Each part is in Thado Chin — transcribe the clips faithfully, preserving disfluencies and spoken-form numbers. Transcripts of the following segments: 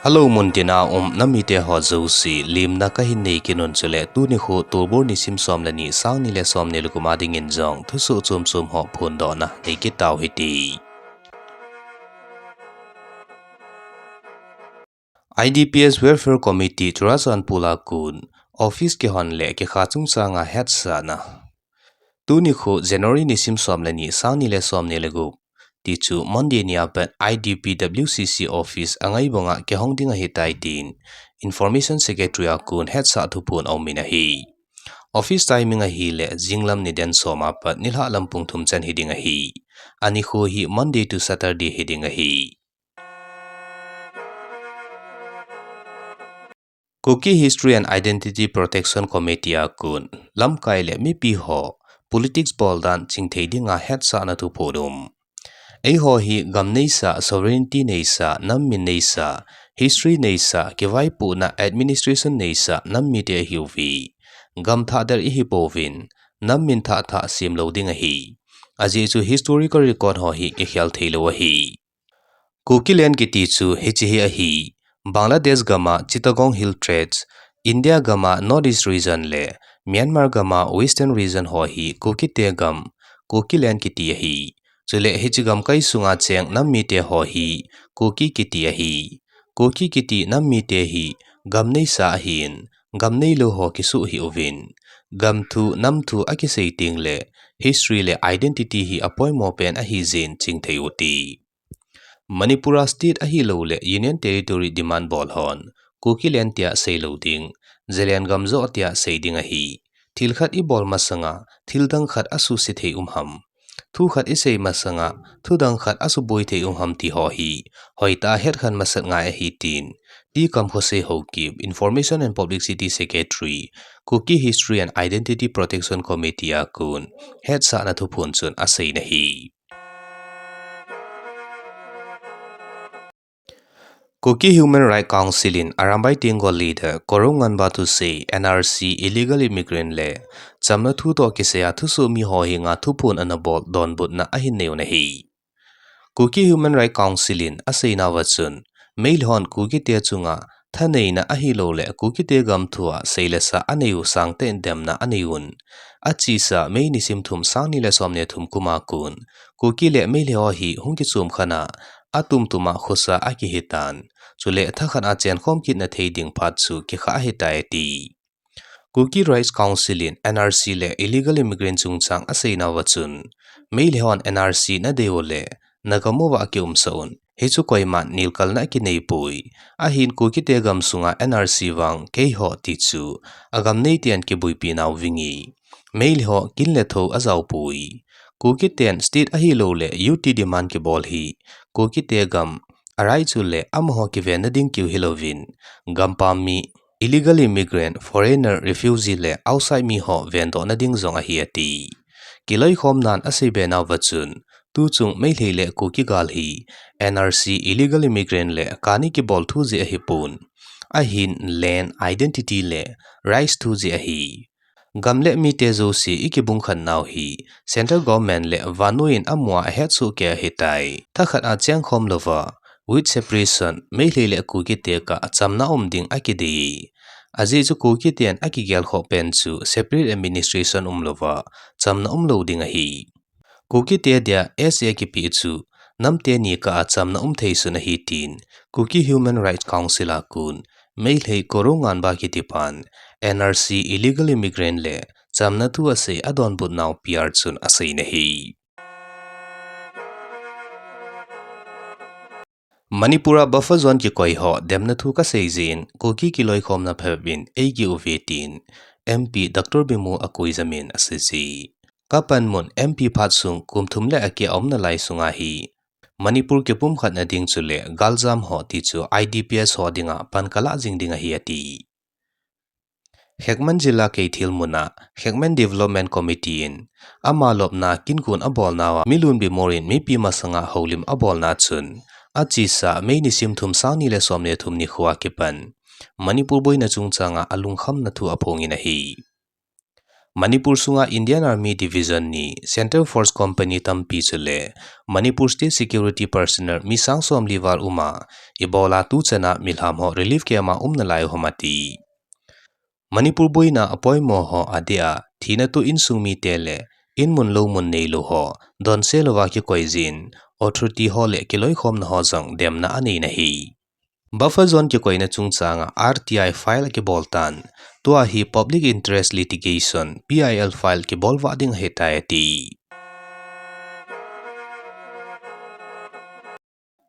Hello, muntina um nam mite ho jouse, limna kahin nei kit un chule, tuni khu Tolbol nisim som le ni, sang ni le som ni le gup a dingin jong thusoh chom chom ho phondohna nei kit tau hite. I D Ps Welfare Committee Churachandpur a kon office kihon le kikha chungchang a hetsahna. Tuni khu January nisim som le ni, sang ni le som ni le gup, ti chu Monday ni a pat I D P W C C office Angaibong a kihong ding ahitai tin Information Secretary a kon hetsah thuphon aum in ahi. Office timing ahile jinglam nidan som a pat nilhah lam pung thum chan hiding ahi. Anikho hi Monday to Saturday hiding ahi. Kuki History and Identity Protection Committee a kon lamkai le mipi ho politics bol dan chingthei dinga hetsahna thuphon um. Eiho hi gam neisa, sovereignty neisa, nam min neisa, history neisa, kivaipohna, administration neisa nam mite ahiuve. Gam thah der ihi pouvin, nam min thah thah sem lou ding ahi. Ajeh chu historical record ho hi kikhel thei lou ahi. Kukiland kiti chu hiche hi ahi. Bangladesh gam a Chittagong Hill Tracts, India gam a North East Region le Myanmar gam a Western Region ho hi Kukite gam, Kukiland kiti ahi. Chule hiche gamkai sunga cheng nam mite ho hi Kuki kiti ahi. Kuki kiti nam mite hi gam neisa ahin, gam neilou ho kisuh hih uvin. Gam thu, nam thu akisei teng le history le identity hi apoimo pen ahi jeh in chingthei u hite. Manipur a state ahilou le Union Territory demand bol hon, Kukiland tia sei lou ding, Zalen gam joh tia sei ding ahi. Thil khat ibol masanga, thil dang khat asuse thei um ham. Thu khat isei masanga, thu dang khat asuboi thei um ham ti ho hi, hoitah a hetkhen masat ngai ahi tin, T. Kamkhosei Haokip, Information and Publicity Secretary, Kuki History and Identity Protection Committee a kon hetsahna thuphon chun asei in ahi. Kuki Human Rights Council in Arambai Tenggol leader Korung Nganba thusei N R C illegal immigrant le chamna thu toh kisai a thusoh mi ho henga thuphon ana bol donbutna ahin nei un ahi. Kuki Human Rights Council in aseinauva chun, Meilhei hon Kukite chunga thaneina ahilou le Kukite gam thua sei le sa anei u sangtah in demna anei un. Achesa May nisim thum sang ni le som ni le thum kum a kon, Kuki le Meilhei ho hi hung kichom khen a, atum tum a khosa akihi tan. Chule thakhat a chenkhom kitna thei ding phat chu kikhah ahitai ati. Kuki Rights Council in N R C le illegal immigrant chungchang aseinauva chun, Meilhei hon N R C nadei u le, nagam uva akiumsah un. Hichu koiman nelkalna akinei poi. Ahin Kukite gam sunga N R C vang keiho ti chu, agam neiten kibuipi nau vinge. Meilhei ho kin le tho ajao poi. Kukiten state ahilou le U T demand kibol hi, Kukite gam, arai chule amaho kivenna ding kiu hilouvin, gampam mi, illegal immigrant, foreigner, refugee le outside mi ho vendohna ding jong ahi ati. Kiloikhomnan aseibe nauva chun, tuchung Meilhei le Kuki gal hi, N R C illegal immigrant le kani kibol thu jeh ahipon. Ahin land, identity le rights thu jeh ahi. Gam le mite jouse ikibung khen nau hi, central government le vannoi in amu a ahetsoh kei ahitai. Thakhat a chengkhom louva, with separation, Meilhei le Kukite kah chamna um ding akidei. Ajeh chu Kukiten akigelkhoh pen chu separate administration umlouva, chamna umlou ding ahi. Kukite dia S A kipe chu, namte ni kah a chamna um thei sun ahi tin, Kuki Human Rights Council a kon, Meilhei Korung Nganba kitipan, N R C illegal immigrant le chamna thu asei adonbut nau P R chun asei in ahi. Manipur a buffer zone kikoi ho demna thu kasei jeh in, Kuki kiloikhomna phabep in eikiu uve tin, M P Doctor Bimol Akoijam in asei e. Kapanmun M P phat sung kum thum le akia aumna lai sunga hi, Manipur kipumkhatna ding chule galjam ho ti chu I D P S ho dinga pan kalah jing ding ahi ati. Khekman jila Keithelmun a Khekman Development Committee in ama lopna kinkon abolnauva Milun Bimol in mipi masanga houlim abolna chun achesa May nisim thum sang ni le som ni le thum nikho a kipan Manipur boina chungchanga alungkhamna thu aphongin ahi. Manipur sunga Indian Army Division ni, Central Force Company tampi chule Manipur State Security Personnel mi sang somli val uma, ibola tuchana milham ho relief camp a umnalai u ham ati. Manipur boina apoimo ho adeh a, thina toh insung mite le inmun loumun neilou ho donse louva kikoijin, authority ho le kiloikhomna ho jong demna aneina ahi. Buffer zone kikoina chungchanga R T I file akibol tan, tua hi Public Interest Litigation, P I L file kibol vah ding ahitai ati.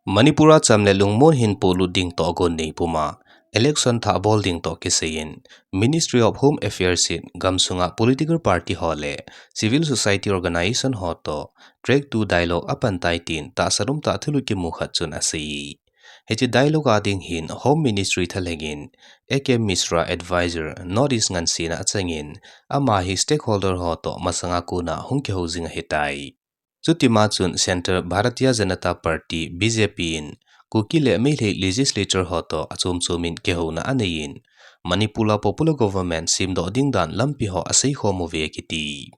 Manipur a cham le lungmon hin polut ding tohgon nei puma, election thah bol ding toh kisaiin, Ministry of Home Affairs in gamsunga political party ho le civil society organization ho toh track two dialogue apantai tin tahsa umtah thulhut kimu khat chun asei. Hiche dialogue a ding hin Home Ministry thalhengin A K Mishra, advisor North East ngansena achangin, ama hi stakeholder ho toh masanga kona hung kihou jing ahitai. Chutima chun Centre Bharatiya Janata Party, B J P in Kuki le Meitei legislature ho toh achom chomin kihouna aneiyin, Manipur a popular government semdoh ding dan lampi ho aseikhom uve akiti.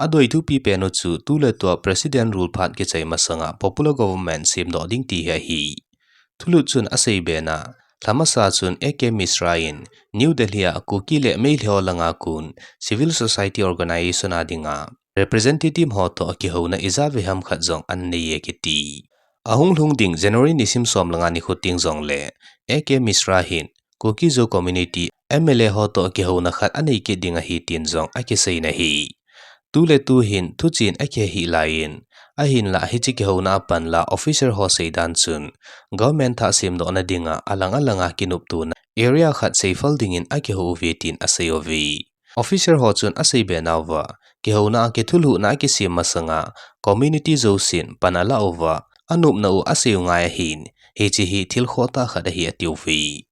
Adoi thupi pen u chu tuletua President rule phat kichai masanga popular government semdoh ding ti hi ahi. Thulhut chun asei bena, lhamasa chun A K Mishra in New Delhi a Kuki le Meitei ho langa kon civil society organization a dinga representative ho toh kihouna ijat vei ham khat jong ananeiye akiti. Ahung lhung ding January nisim som le nga nikho teng jongle A K Mishra hin Kuki-Zo community M L A ho toh kihouna khat anei kit ding ahi tin jong akiseina ahi. Tuletu hin thuchen akihe hih laiyin, ahinlah hiche kihouna a panla officer ho seidan chun government thah semdohna dinga alang alanga kinoptona area khat seiphal dingin akihou uve tin asei uve. Officer ho chun asei benauva, kihouna a kithulhuhna akisem masanga community jousen pan ala uva, anopna u asei u ngai ahin, hiche hi thil khohtah khat ahi atiuve.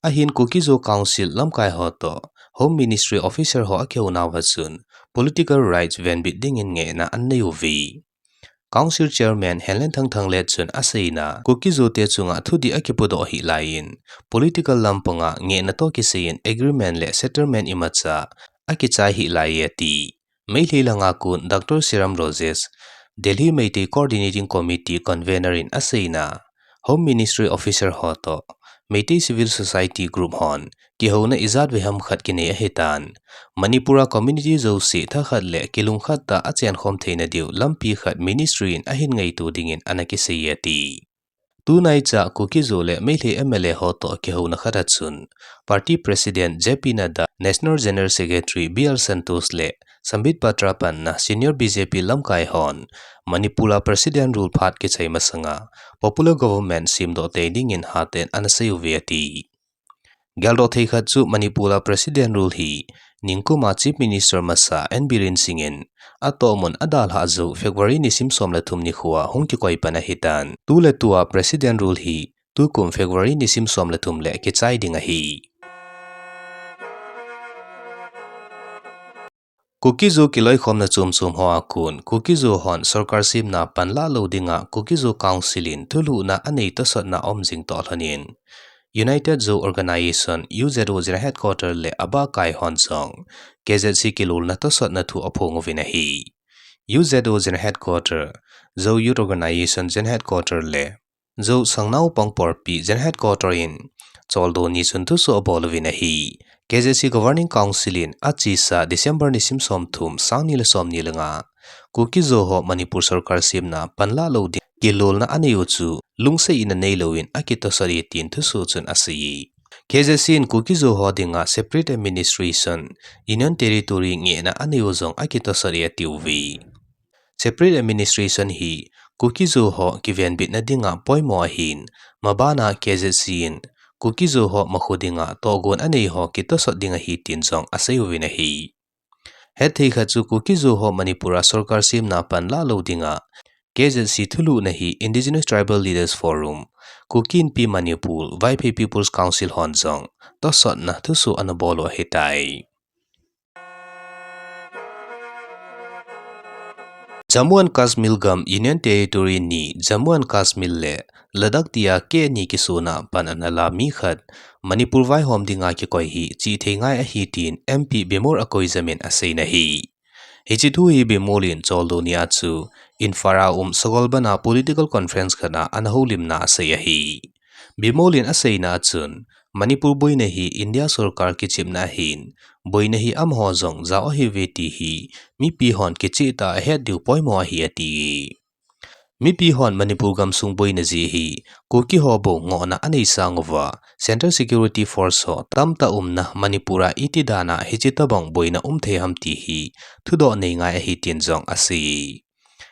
Ahin Kuki-Zo Council lamkai ho toh Home Ministry officer ho akihounauva chun political rights venbit dingin ngehna anei uve. Council Chairman Henlenthang Thanglet chun aseina, Kuki-Zo te chunga thudih akipudoh hih laiyin, political lampanga ngehna toh kisaiyin agreement le settlement imacha akichai hih laiye ati. Meitei langa kon Doctor Siram Rajesh, Delhi Meitei Coordinating Committee Convener in aseina, Home Ministry officer ho toh Meitei Civil Society Group hon kihouna ijat vei ham khat kinei ahitan, Manipur a community jouse thakhat le kilungkhat tah a chenkhom theina diu lampi khat ministry in ahin ngaito dingin ana kiseiye ati. Tunaicha Kuki-Zo le Meitei M L A ho toh kihouna khat a chun, Party President J P Nadda, National General Secretary B L Santosh le Sambit Patra panna senior B J P lamkai hon, Manipur a President rule phat kichai masanga popular government semdoh tei dingin haten ana sei uve ati. Geldoh thei khat chu Manipur a President rule hi ningkuma Chief Minister masa N Biren Singh in atohmun adalhah jou February nisim som le thum nikhoa hung kikoi pan ahitan, tuletua President rule hi tukum February nisim som le thum le kichai ding ahi. Kuki-Zo kiloikhomna chomchom hoa kon, Kuki-Zo hon sorkar semna panlah lou dinga Kuki-Zo Council in thulhuhna anei tosotna aum jing toh lhonin, United Zo Organization, U Z O General Headquarter le abahkai hon jong K Z C kilolna tosotna thu aphong uvin ahi. U Z O General Headquarter, Zo Youth Organization General Headquarter le Zo Sangnaopang Porpi General Headquarter in choldo ni chun thusoh abol uvin ahi. K Z C Governing Council in achesa December nisim somthum, sangni le somni le nga, Kuki-Zo ho Manipur sorkar semna panlah lou ding kilolna anei u chu lungset in anei louvin akitosot e tin thusoh chun asei e. K Z C in Kuki-Zo ho dinga separate administration, Union Territory ngehna anei u jong akitosot e atiuve. Separate administration hi Kuki-Zo ho kivenbitna dinga poimo ahin, mabana K Z C in Kuki-Zo ho makho dinga tohgon anei ho kitosot ding ahi tin jong asei uvin ahi. Hetthei khat chu Kuki-Zo ho Manipur a sorkar semna panlah lou dinga K Z C thulhuhna hi Indigenous Tribal Leaders Forum, Kuki Inpi Manipur, Vaiphei People's Council hon jong tosotna thusoh ana bol u ahitai. Jammu and Kashmir gam Union Territory ni, Jammu and Kashmir le Ladakh tia keh ni kisuna pan ana la mi khat Manipur vaihom dinga kikoi hi chihthei ngai ahi tin M P Bimol Akoijam in asei na hi. Hiche thu hi Bimol in Choldo ni a chu Imphal a um Sagolband a political conference khat a ana houlimna asei ahi. Bimol in aseina a chun, Manipur boina hi India sorkar kichepna ahin, boina hi amaho jong jao ahiuve ti hi mipi hon kicheh tah a ahet diu poimo ahi ati. Mipi hon Manipur gamsung boina jeh hi Kuki ho bou ngohna anei sang uva, Central Security Force ho tamtah umna Manipur a iti dan a hiche tobang boina um thei ham ti hi thudoh nei ngai ahi tin jong asei.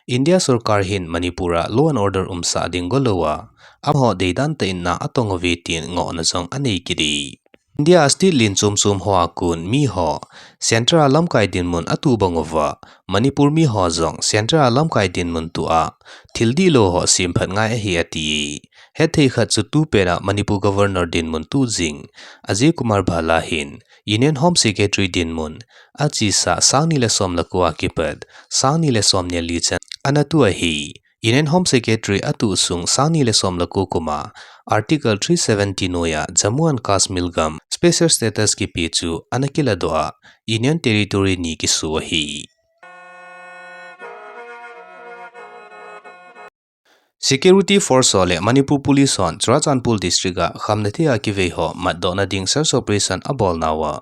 India sorkar hin Manipur a law and order umsah ding golou a, amaho deidan tah in na atong uve tin ngohna jong anei kit e. India a state len chom chom ho a kon mi ho Central a lamkai dinmun atuh bang uva, Manipur mi ho jong Central a lamkai dinmun tuh a thil dihlou ho semphat ngai ahi ati. Hetthei khat chu tupen a Manipur Governor dinmun tuh jing Ajay Kumar Bhalla hin Union Home Secretary dinmun achesa sang ni le som le ko a kipat sang ni le som ni le li chan ana tuh ahi. Union Home Secretary atuh sung sang ni le som le ko kum a Article three seventy noiya Jammu and Kashmir gam special status kipe chu ana kiladoh a, Union Territory ni kisu ahi. Security Force ho le Manipur Police hon Churachandpur District a khamnathei a kivei ho matdohna ding search operation abolnauva,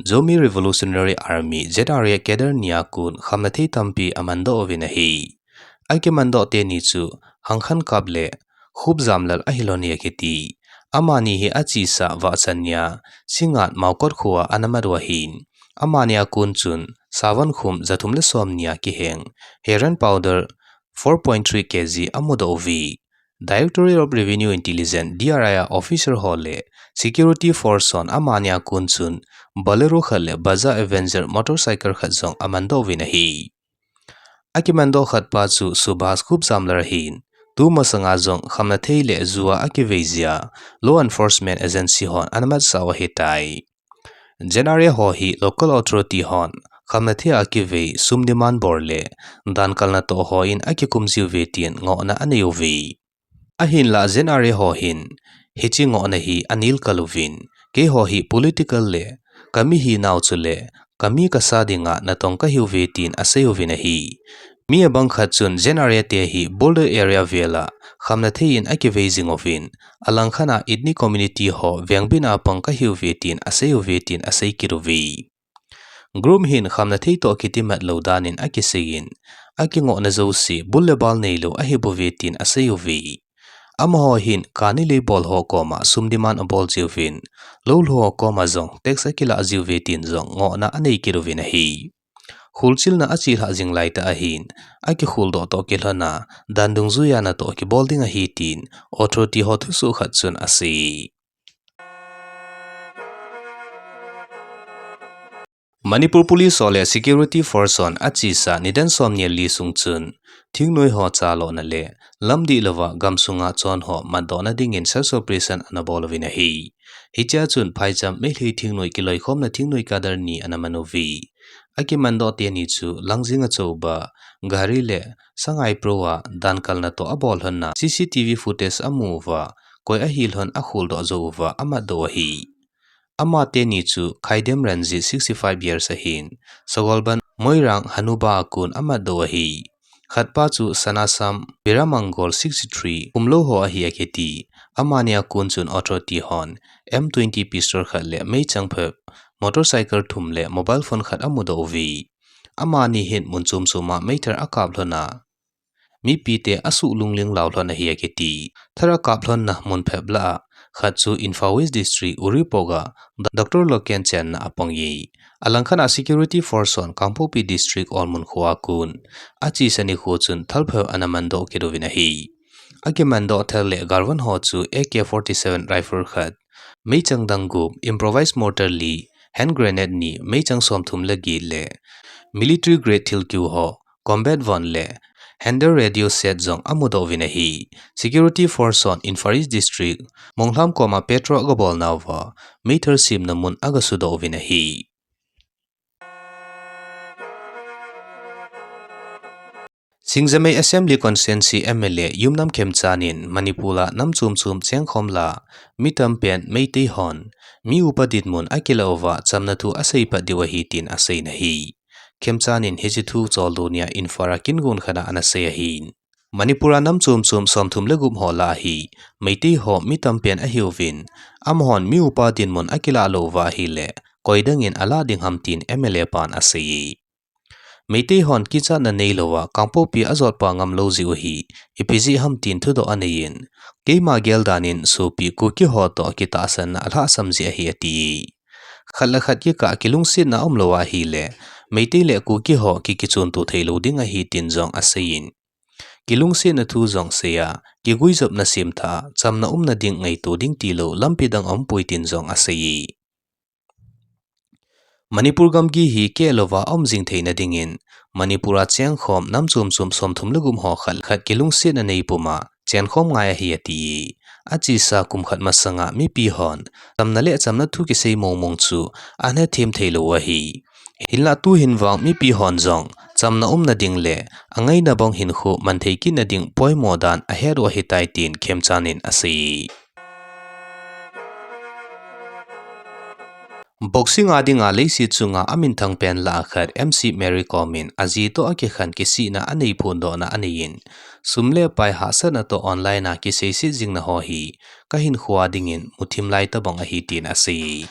Zomi Revolutionary Army, Z R A cadre ni a kon khamnathei tampi amandoh uvin ahi. Akimandoh teni chu Hangkhankap le Khupjamlal ahilou ahi akiti. Amani hi achesa Vahchan nia Singngat Maokot khoa ana mat u ahin, amani a kon chun Savan kum jathum le somni a kiheng heroin powder four point three K G amudoh uve. Directorate of Revenue Intelligence, D R I a officer ho le Security Force hon amani a kon chun Bolero khat le Bajaj Avenger motorcycle khat jong amandoh uvin ahi. Akimandoh khatpa chu Subhas Khupjamlal ahin, tumasanga jong khamnathei le ju a akivei jeh a law enforcement agency hon ana matsah u ahitai. Z R A ho hi local authority hon khamnathei a kivei sum demand bol le dan kalna toh hon akikum jiuve tin ngohna anei uve. Ahinlah Z R A ho hin hiche ngohna hi anel kal uvin, keiho hi political le kami hinau chule kami kasa dinga natong kahiuve tin asei uvin ahi. Mi abang khat chun Z R A te hi border area vel a khamnathei in akivei jing uvin, alangkhat a ethnic community ho vengbit a pang kahiuve tin asei uve tin asei kit uve. Group hin khamnathei toh kitimat lou dan in akiseiyin, akingohna jouse bul le bal neilou ahibouve tin asei uve. Amaho hin kani lei bol ho koma sum demand abol jiuvin, lou lhu ho koma jong tax akilah jiuve tin jong ngohna anei kit uvin ahi. Kholchilna achelhah jing laitah ahin, akikholdoh toh kilhon a, dan dungjuiya natoh kibol ding ahi tin authority ho thusoh khat chun asei. Manipur Police ho le Security Force hon achesa nidan somni le li sung chun thingnoi ho chalona le lamdih louva gamsunga chon ho matdohna dingin search operation ana bol uvin ahi. Hichea chun phaicham Meitei thingnoi kiloikhomna thingnoi cadre ni ana man uve. Akimandoh teni chu Langjing a Chouba gari le Sangai Pro a dan kalna toh abol lhonna C C T V footage amu uva, koi ahi lhon akholdoh jou uva amatdoh u ahi. Amateni chu Khaidem Ranjit, sixty five years ahin, Sagolband Moirang Hanuba a kon amatdoh u ahi. Khatpa chu Sanasam Biramangol, sixty three, umlou ho ahi akiti. Amani a kon chun authority hon M twenty pistol khat le meichang phep motorcycle thum le mobile phone khat amudoh uve. Amani hin mun chom chom a meithal akap lhon a, mipite asuh lungling lau lhon ahi akiti. Thal akap lhonna mun phep lah a khat chu Imphal West District, Uripok a Doctor Loken chenna a pang e. Alangkhat a Security Force hon Kangpokpi District, Olmun kho a kon achesa nikho chun thal phep ana mandoh kit uvin ahi. Akimandoh thal le galvan ho chu A K forty seven rifle khat, meichang dang gup, improvised mortar li, hand grenade ni, meichang somthum le get le military grade thilkeu ho, combat van le handheld radio set jong amudoh uvin ahi. Security Force hon Imphal East District, Monglham koma patrol agabolnauva, meithal semna mun agasudoh uvin ahi. Singjamei Assembly Constituency M L A Yumnam Khemchand in Manipur a nam chom chom chengkhom la, mi tampen Meitei hon mi upa dinmun akilah uva chamna thu asei pat diu ahi tin asei in ahi. Khemchand in hiche thu Choldo nia Imphal a kin gon khat a ana sei ahin. Manipur a nam chom chom somthum le gup ho lah a hi Meitei ho mi tampen ahiuvin, amahon mi upa dinmun akilah lou uva ahile, koi dang in alah ding ham tin M L A pan asei e. Meitei hon kichatna neilou a Kangpokpi a ajot pa ngam lou jeh u hi, ipi jeh ham tin thudoh anei in, keima gel dan in sopi Kuki ho toh kitahsanna alhahsam jeh ahi ati e. Khat le khat kikah a kilungsetna aum lou ahile, Meitei le Kuki ho ki kichonto thei lou ding ahi tin jong asei in, kilungsetna thu jong sei a, kiguijopna semthah a, chamna umna ding ngaito ding tilou lampi dang aumpoi tin jong asei e. Manipur gamgi hi keh louva aum jing theina ding in, Manipur a chengkhom nam chom chom somthum le gup ho khat le khat kilungsetna nei pum a chenkhom ngai ahi ati e. Achesa kum khat masang a mipi hon chamna le chamna thu kisei mong mong chu ana hethem thei lou u ahi. Hinlah tuhin vang mipi hon jong chamna umna ding le angaina bang hinkho manthei kitna ding poimo dan ahet u ahitai tin Khemchand in asei e. Boxing a dinga leiset chunga aminthang pen lah a khat M C Mary Kom in aji toh akikhen kisihna anei phondohna anei in, sum le pai hahsatna toh online a kiseiset jingna ho hi kahinkho a ding in muthim lai tabang ahi tin asei e.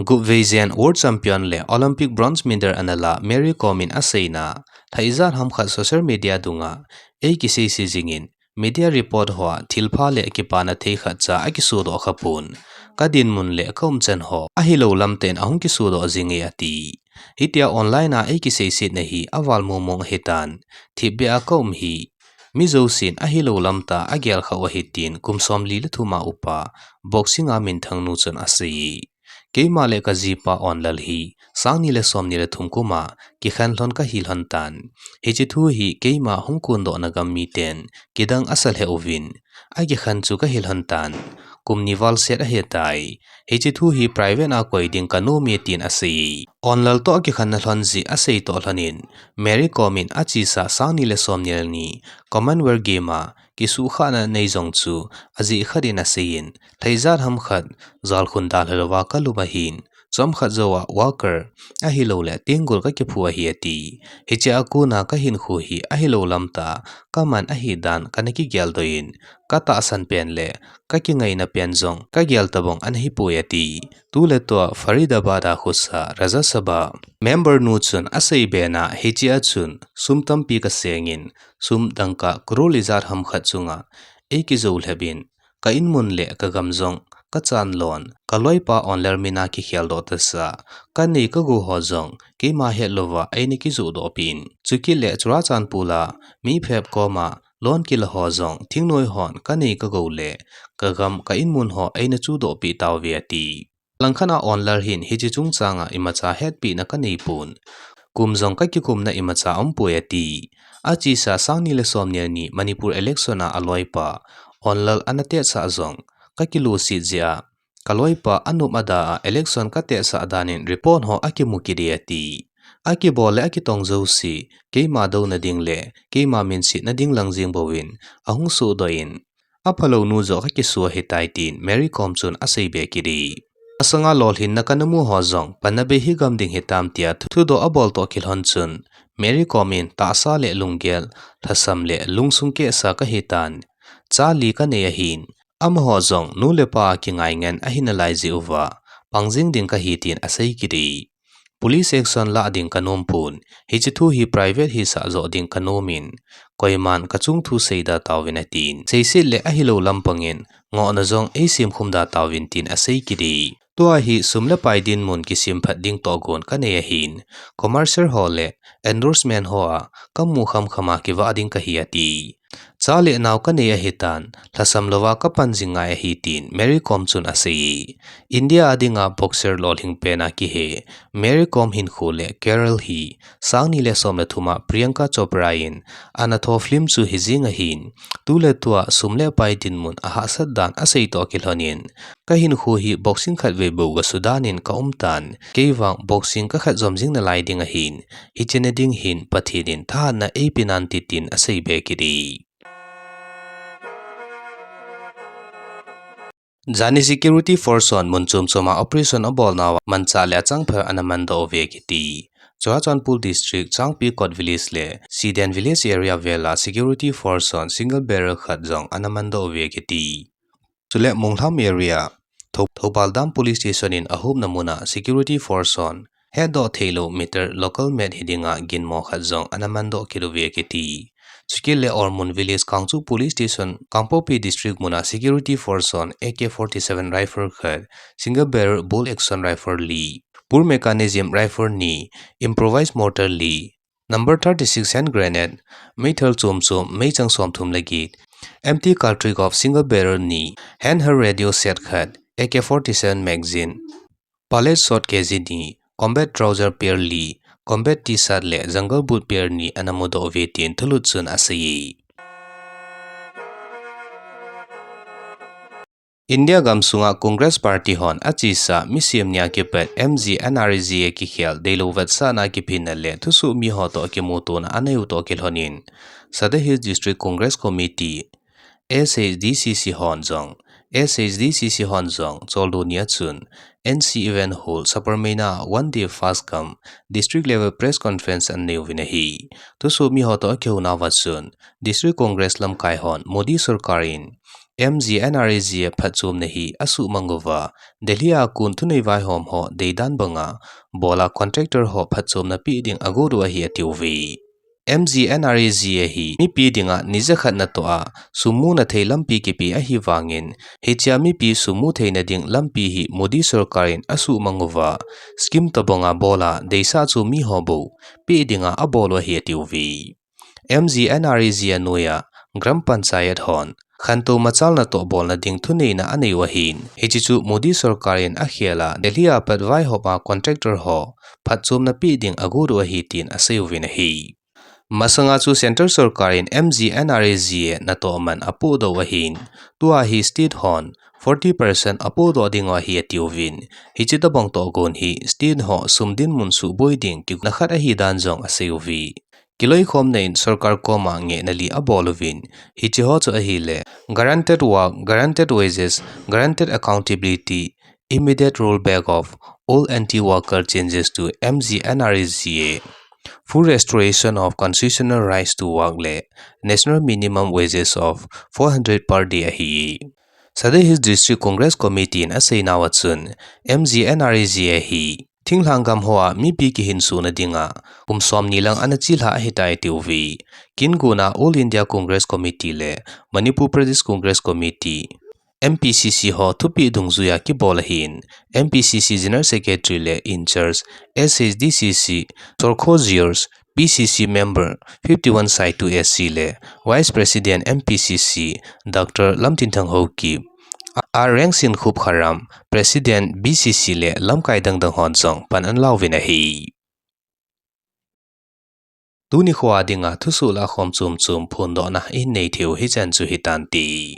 Gup vei jen World Champion le Olympic bronze medal ana la Mary Kom in aseina, lha ijat ham khat social media dunga eikiseiset jing in, media report hoa thilpha le kipana thei khatcha akisodoh khapon, kadinmun le kaumchan ho ahilou lam tah in ahung kisodoh jing e ati. Hitia online a eikiseisetna hi aval mong mong ahitan, thipbeh a kaum hi mi jousen ahilou lam tah a agel khah u ahi tin kum somli le thum a upa boxing a minthang nu chun asei e. Keima le kajipa Onlal hi sangni le somni le thum kum a kikhen lhon kahi lhon tan. Hiche thu hi keima hung kondohna gam miten kidang asa lheh uvin, akikhen chu kahi lhon tan. Kum ni val set ahitai. Hiche thu hi private a koi ding kanom e tin asei e. Onlal toh akikhenna lhon jeh asei toh lhon in, Mary Kom in achesa sangni le somni le ni Commonwealth Game a kisuhkhahna nei jong chu ajeh khat in asei in, lha ijat ham khat jalkhun dalha louva kalum ahin, chomkhat jouva worker ahilouleh tenggol kakiphu ahi ati. Hichea kona kahinkho hi ahilou lam tah a kaman ahidan kana kigeldoh in, katahsan pen le kakingaina pen jong kagel tabang ana hipoi ati. Tuletua Faridabad a khosa Rajya Sabha member nu chun asei bena hichea chun sum tampi kaseng in, sum dangka crore ijat ham khat chunga eikijou lhep in, ka inmun le kagam jong kachan lon, kaloipa Onlal mina kikheldoh tasa, kanei kagou ho jong keima hetlouva eina kijohdoh pin, chukit le Churachandpur a mi phep koma loan kila ho jong thingnoi hon kanei kagou le kagam ka inmun ho eina chudohpeh tauve ati. Langkhat a Onlal hin hiche chungchanga imacha hetpehna kaneipon, kum jong kakikumna imacha aumpoi ati. Achesa sangni le somni le ni Manipur election a aloipa Onlal ana tehsah jong kakiluset jeh a, kaloipa anop ada a election katehsah dan in report ho akimu kit e ati. Akibol le akitong jouse keima douna ding le keima minsetna ding lang jeng bouvin ahung sohdoh in, aphalou nu joh kakisu ahitai tin Mary Kom chun aseibe kit e. Asanga lolhinna kanamu ho jong panna bei higam ding hitam tia thudoh abol toh kilhon chun, Mary Kom in tahsa le lunggel, lhasam le lungsung kehsa kahitan, cha li kanei ahin, amaho jong nu le pa kingai ngen ahinalai jeh uva pangjing ding kahi tin asei kit e. Police action lah ding kanompon, hiche thu hi private hisah joh ding kanomin, koiman kachung thu seida tauvin atin, seiset le ahilou lampangin ngohna jong eisemkhum da tauvin tin asei kit e. Tua hi sum le pai dinmun kisemphat ding tohgon kanei ahin, commercial ho le endorsement hoa kamu khamkham a kivah ding kahi ati. Cha le nao kanei ahitan, lhasam louva kapan jing ngai ahi tin Mary Kom chun asei. India a dinga boxer lolhing pen a kihe Mary Kom hinkho le career hi sang ni le som le thum a Priyanka Chopra in ana tho film chu hijing ahin, tu le tua sum le pai dinmun ahahsat dan asei toh kilhonin, ka hinkho hi boxing khatvei bou gasuh danin ka umtan, kei vang boxing ka khat jom jing nalai ding ahin, hiche na ding hin Pathen in thahatna eipe nante tin asei be kit e. Jani security force hon mun chom chom a operation abolnauva manchah le achangpha ana mandoh uve kiti. Churachandpur District, Changpikot Village le Siden Village area vel a security force hon single barrel khat jong ana mandoh uve kiti. Chule Munglam area, Thou-, Thoubal Dam Police Station in ahopna mun a security force hon hetdoh theilou meter local made hi dinga ginmo khat jong ana mandoh kit uve kiti. Chukit le Ormon Village, Kangchup Police Station, Kangpokpi District mun a security force hon A K forty-seven rifle khat, single barrel bolt action rifle li, Pur mechanism rifle ni, improvised mortar li, number thirty-six hand grenade, meithal chom chom, meichang som thum le get, empty cartridge of single barrel ni, handheld radio set khat, A K forty-seven magazine, pellet shot K G ni, combat trouser pair li, combat T-shirt le jungle boot pair ni ana mudoh uve tin thulut chun asei e. India gamsunga Congress Party hon achesa mi semni a kipat M G N R A G A kikhel deilou vetsahna kiphinna le thusoh mi ho toh kimutona aneiu toh kilhonin, Sadar Hills District Congress Committee, S H D C C hon jong, S H D C C hon jong, Choldo ni a chun, N C Event Hall, Sapermeina, one day fast cum District Level Press Conference aneiuvin ahi. Thusoh mi ho toh akihounauva chun, District Congress lamkai hon, Modi sorkar in, M G N R A G A phatchomna hi asuhmang uva, Delhi a kon thunei vaihom ho deidan banga bola contractor ho phatchomna pe ding agot u ahi atiuve. M G N R A G A hi mipi dinga ni jakhat natoh a sum muna thei lampi kipe ahivangin, hichea mipi sum mu theina ding lampi hi Modi sorkar in asuhmang uva, scheme tobanga bola deisah chu mi ho bou pe dinga abol u ahi atiuve. M G N R A G A noiya Gram Panchayat hon khantou machalna toh bolna ding thuneina aneiu ahin, hiche chu Modi sorkar in akhel a Delhi a pat vaihop a contractor ho phatchomna pe ding agot u ahi tin aseiuvin ahi. Masanga chu Centre sorkar in M G N R A G A natoh man apohdoh u ahin, tua hi state hon forty percent apohdoh dingu ahi atiuvin, hiche tobang tohgon hi state ho sum dinmun suhboi ding kigotna khat ahidan jong aseiuve. Kiloikhomna in sorkar koma ngehna li abol uvin, hiche ho chu ahile, guaranteed work, guaranteed wages, guaranteed accountability, immediate rollback of all anti-worker changes to M G N R A G A, full restoration of constitutional rights to work le national minimum wages of four hundred per day ahi. Sadar Hills District Congress Committee in aseinauva chun, M G N R A G A hi thinglhang gam hoa mipi kihinsona dinga kum somni lang ana chelha ahitai atiuve. Kingona All India Congress Committee le Manipur Pradesh Congress Committee, M P C C ho thupeh dungjuiya kibol ahin, M P C C General Secretary le In-charge, S H D C C, Chorkho George, P C C member fifty-one Saitu S C le Vice President M P C C Doctor Lamtinthang Haokip, R Rengsinkhup Kharam, President B C C le lamkai dangdang hon jong pan analauvin ahi. Tuni khoa dinga thusoh lahkhom chomchom phondohna ihin nei theiu hichan chu hitante.